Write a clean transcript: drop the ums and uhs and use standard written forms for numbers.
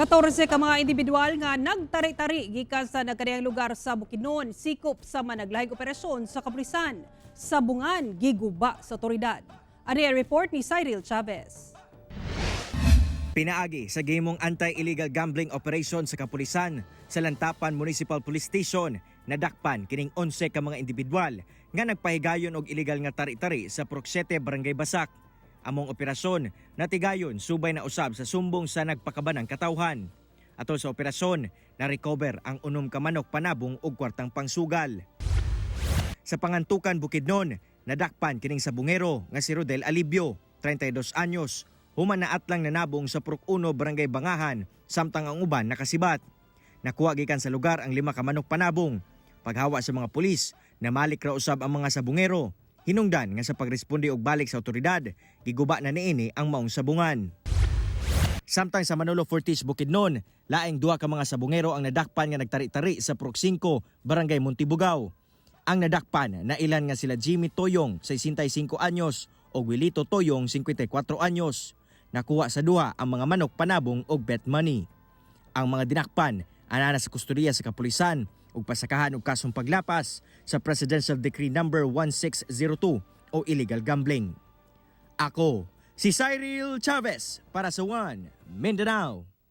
14 ka mga individual nga nagtari-tari gikan sa nagkaniyang lugar sa Bukidnon sikop sa managlahing operasyon sa kapulisan. Sabungan giguba sa otoridad. Ani ang report ni Cyril Chavez. Pinaagi sa gihimong anti-illegal gambling operation sa kapulisan sa Lantapan Municipal Police Station, nadakpan kining 11 ka mga individual nga nagpahigayon og illegal nga tari-tari sa Purok 7, Barangay Basak. Among operasyon natigayon subay na usab sa sumbong sa nagpakabanang katawhan. Atol sa operasyon, na-recover ang 6 ka manok panabong og kwartang pangsugal. Sa Pangantukan, Bukidnon, nadakpan kining sabungero nga si Rodel Alibio, 32 anyos, human na atlang nanabong sa Purok 1, Barangay Bangahan, samtang ang uban nakasibat. Nakuha gikan sa lugar ang 5 ka manok panabong. Paghawa sa mga pulis, namalik ra usab ang mga sabungero. Hinungdan nga sa pagresponde og balik sa otoridad, giguba na niini ang maong sabungan. Samtang sa Manolo Fortich, Bukidnon, laing duha ka mga sabungero ang nadakpan nga nagtari-tari sa Purok 5, Barangay Montibugao. Ang nadakpan na ilan nga sila Jimmy Toyong, 65 anyos, o Wilito Toyong, 54 anyos. Nakuha sa duha ang mga manok panabong og bet money. Ang mga dinakpan anana sa kustodiya sa kapulisan ug pasakahan og kasong paglapas sa Presidential Decree Number 1602 o illegal gambling. Ako, si Cyril Chavez para sa One Mindanao.